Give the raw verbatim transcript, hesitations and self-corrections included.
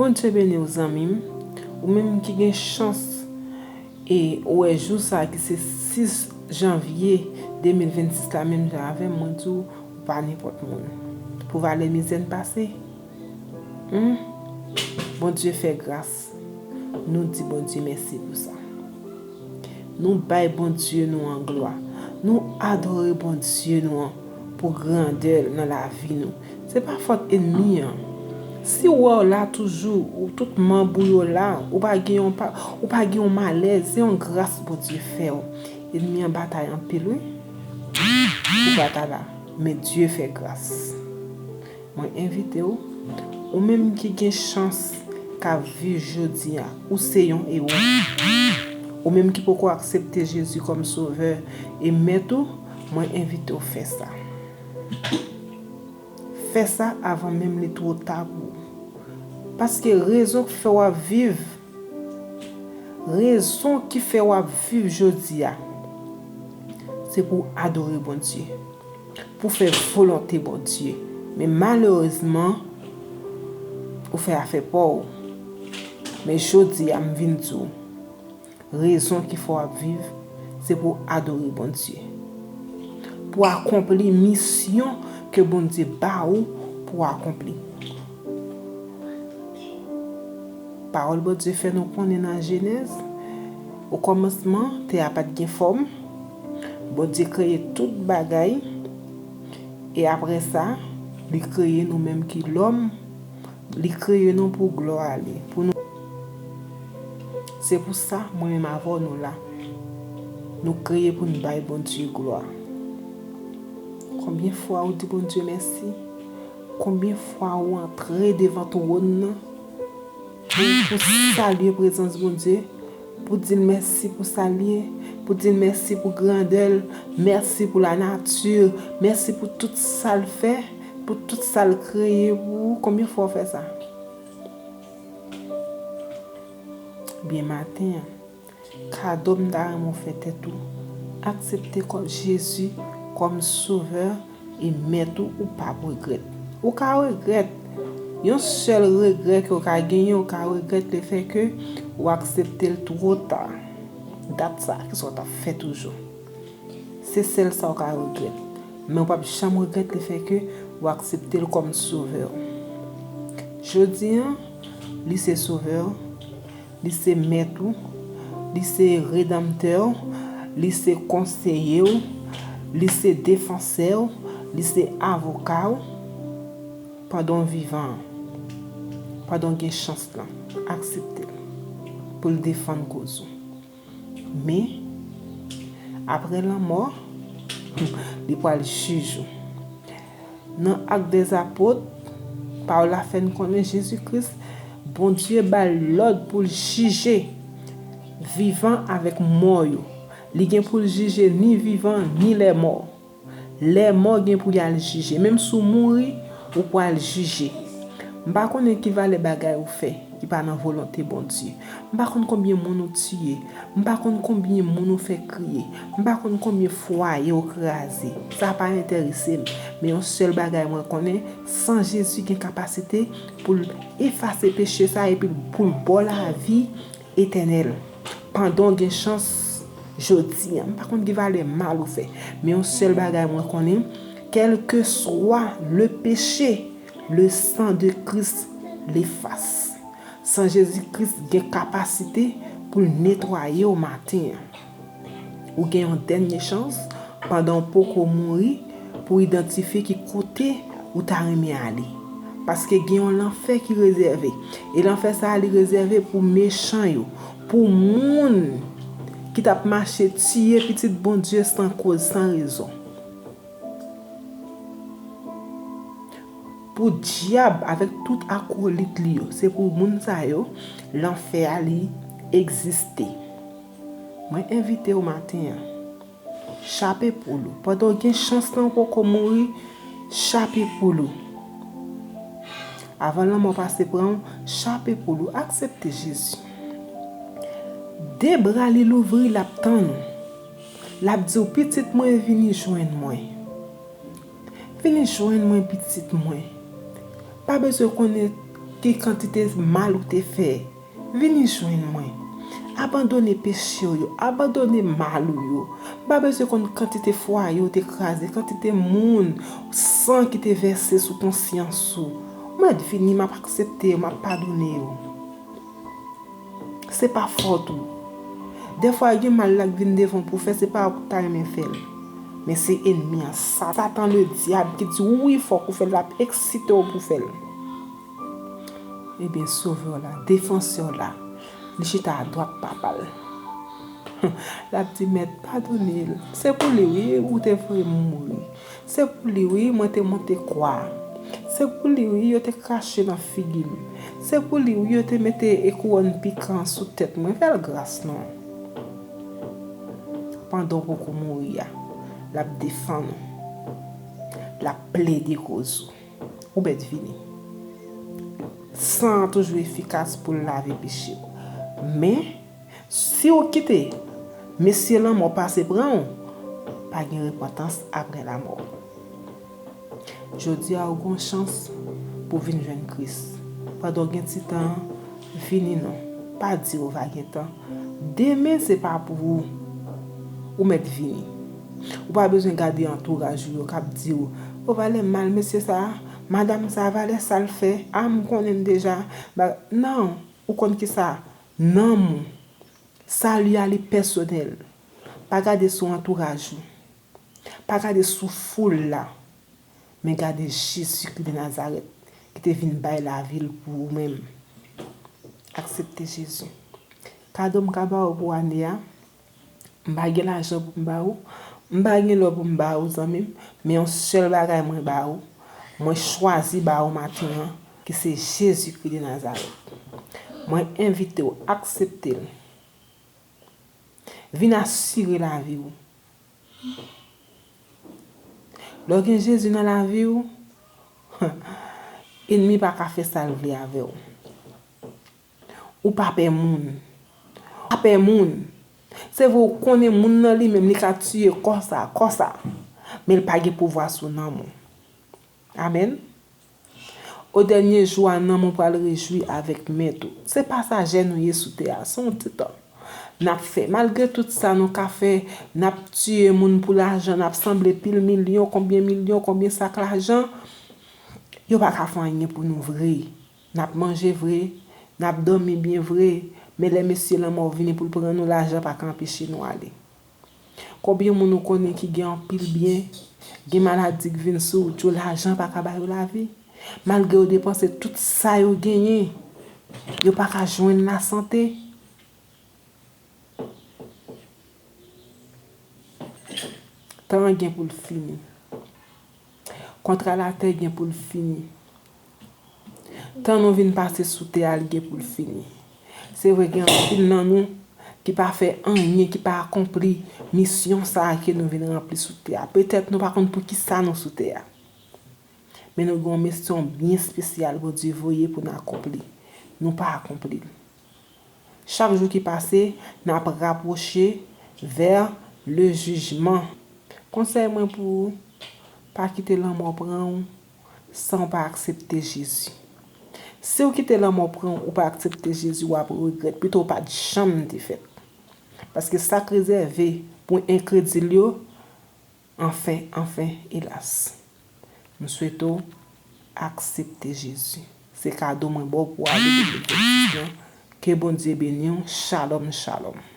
Bondye beni w, zanmi m. Ou menm ki gen chans e ou wè jou sa ki se sis janvye de mil vennsis la, menm jan avè m, mwen di w, ou pa nenpòt moun. Pou valè mizè n pase, hmm? Bondye fè gras. Nou di Bondye mèsi pou sa. Nou bay Bondye nou an glwa. Nou adore Bondye nou an pou grandè l nan lavi nou. Se pa fòt ènmi an. Si w wè w la toujou, ou tout manm ou yo la, ou pa gen yon pa, ou pa gen yon malèz, se yon gras Bondye fè w. Ènmi an batay anpil, wi. Ou pa ta la, men Dye fè gras. Mwen envite w, ou menm ki gen chans k ap viv jodi a, ou se yon ewo. Ou menm ki poko aksepte Jezi kòm Sovè e Mèt ou, mwen envite w fè sa. Fè sa avan menm li twò ta pou ou. Paske rezon k fè w ap viv, rezon ki fè w ap viv jodi a, se pou w adore Bondye, pou w fè volonte Bondye. Men malerezman, ou fè afè pa w. Men jodi a, m vin di w, rezon ki fè w ap viv, se pou w adore Bondye, pou w akonpli misyon ke Bondye ba ou pou w akonpli. Pawòl Bondye fè nou konnen nan Jenèz, okòmansman, tè a pa t gen fòm. Bondye kreye tout bagay, e apre sa, li kreye nou menm ki lòm, li kreye nou pou glwa li, pou nou. Se pou sa, mwen menm avè w nou la. Nou kreye pou n bay Bondye glwa. Konbyen fwa ou di Bondye mèsi? Konbyen fwa ou antre devan twòn nan pou, pou salye prezans Bondye, pou di l mèsi pou sa l ye, pou di l mèsi pou grandè l, mèsi pou lanati, mèsi pou tout sa l fè, pou tout sa l kreye pou ou? Konbyen fwa w fè sa? Byen maten an, kado m ta renmen w fè tèt ou, aksepte kò-, Jezi kòm Sovè e Mèt ou, ou p ap regrèt. Ou ka regrèt. Yon sèl regrè ke w ka genyen, ou ka regrèt lefètke ou aksepte l twò ta. Dat sa, kisa w t ap fè toujou? Se sèl sa w ka regrèt. Men w p ap janm regrèt lefètke ou aksepte l kòm Sovè w. Jodi a, li se Sovè w, li se Mèt ou, li se Redanmtè w, li se Konseye w, li se Defansè w, li se Avoka w. Pandan w vivan an, pandan w gen chans lan, aksepte l pou l defann koz ou. Men, apre lanmò, li pral jije w. Nan Actes des Apôtres, pawòl la fè n konnen Jezi Kris, Bondye ba l lòd pou l jije vivan avèk mò yo. Li gen pou l jije ni vivan, ni lèmò. Lèmò gen pou y al jije. Menm si w mouri, ou pral jije. M pa konnen ki valè bagay ou fè ki pa nan volonte Bondye. M pa konn konbyen moun ou tiye. M pa konn konbyen moun ou fè kriye. M pa konn konbyen fwaye ou kraze. Sa pa enterese m. Men yon sèl bagay mwen konnen, san Jezi gen kapasite pou l efase peche sa epi pou l ba w lavi etènèl. Pandan w gen chans jodi a, m pa konn ki valè mal ou fè, men yon sèl bagay mwen konnen, quel que soit le péché, le sang de Christ l'efface. San Jezi Kris gen kapasite pou l netwaye w maten an. Ou gen yon dènye chans, pandan w poko mouri, pou w idantifye ki kote ou ta renmen ale. Paske gen yon lanfè ki rezève. E lanfè sa a, li rezève pou mechan yo, pou moun ki t ap mache tiye pitit Bondye san koz, san rezon. Pou dyab avèk tout akolit li yo, se pou moun sa yo, lanfè a li egziste. Mwen envite w maten an, chape poul ou. Pandan w gen chans lan, ou poko mouri, chape poul ou. Avan lanmò pase pran w, chape poul ou. Aksepte Jezi. De bra li louvri, l ap tann ou. L ap di w, "Pitit mwen, vini jwenn mwen. Vini jwenn mwen, pitit mwen." Pa bezwen konnen ki kantite mal ou te fè. Vini jwenn mwen. Abandone peche w yo, abandone mal ou yo. M pa bezwen konn kantite fwaye w te kraze, kantite moun, san ki te vèse sou konsyans ou. Ou mèt vini, m ap aksepte yo, m ap padone yo. Se pa fòt ou. Dèfwa, gen mal la k vin devan w pou w fè, se pa ou k ta renmen fè l. Men se enmi an, Satan Ledyab, ki di w wi, fòk ou fè l, l ap eksite w pou w fè l. Ebyen, Sovè w la, Defansè w la, li chita adwat Papa l. L ap di, Mèt, padone l. Se pou li, wi, ou te voye m mouri. Se pou li, wi, mwen te monte kwa a. Se pou li, wi, yo te krache nan figi m. Se pou li, wi, yo te mete e kouwòn pikan sou tèt mwen. Fè l gras non. Pandan w poko mouri a, l ap defann ou. L ap plede koz ou. Ou mèt vini. San an toujou efikas pou l lave peche w. Men, si w kite mesye lanmò pase pran w, pa gen repantans apre lanmò. Jodi a, ou gen yon chans pou w vin jwenn Kris. Pandan w gen ti tan an, vini non. Pa di w va gen tan. Demen se pa pou ou. Ou mèt vini. Ou pa bezwen gade antouraj ou yo k ap di w, o, valè mal mesye sa a, madanm sa a, valè sa l fè, a, m konnen l deja. Ba, non, ou konn kisa? Nanm ou. Sali a li pèsonèl. Pa gade sou antouraj ou. Pa gade sou foul la. Men gade Jezikri de Nazarèt ki te vin bay lavi l pou ou menm. Aksepte Jezi. Kado m ka ba w pou ane a, m pa gen lajan pou m ba ou, m pa gen lò pou m ba ou, zanmi m, men yon sèl bagay mwen ba ou, mwen chwazi ba ou maten an, ki se Jezikri de Nazarèt. Mwen envite w aksepte l. Vin asire lavi w. Lè w gen Jezi nan lavi w, enmi pa ka fè sa l vle avè w. Ou pa pè moun. Pa pè moun. Se vre, ou konnen moun nan li menm, li ka tiye kò sa, kò sa. Men l pa gen pouvwa sou nanm ou. Amèn. O dènye jou a, nanm ou pral rejwi avèk Mèt ou. Se pasajè nou ye sou tè a, se yon ti tan n ap fè. Malgre tout sa nou ka fè, n ap tiye moun pou lajan, n ap sanble pil milyon, konbyen milyon, konbyen sak lajan, yo pa ka fè anyen pou nou vre. N ap manje vre, n ap dòmi byen vre, men lè mesye lanmò vini pou l pran nou, lajan pa ka anpeche nou ale. Konbyen moun ou konnen ki gen anpil byen, gen maladi k vin sou ou, yo lajan pa ka ba yo lavi? Malgre yo depanse tout sa yo genyen, yo pa ka jwenn lasante. Tan an gen pou l fini. Kontra latè gen pou l fini. Tan nou vin pase sou tè a, l gen pou l fini. Se vre, gen anpil nan nou ki pa fè anyen, ki pa akonpli misyon sa a ke nou vin ranpli sou tè a. Petèt nou pa konn poukisa nou sou tè a. Men nou gen yon misyon byen espesyal Bondye voye pou n akonpli. Nou pa akonpli l. Chak jou ki pase, n ap rapwoche vè le jijman. Konsèy mwen pou ou, pa kite lanmò pran w san w pa aksepte Jezi. Si w kite lanmò pran w, ou pa aksepte Jezi, w ap regrèt. Pito w pa t janm te fèt. Paske sa k rezève pou enkredil yo, anfen, anfen, elas. M swete w aksepte Jezi. Se kado mwen ba w pou ane de mil vennsis lan. Ke Bondye beni w. Shalom, shalom.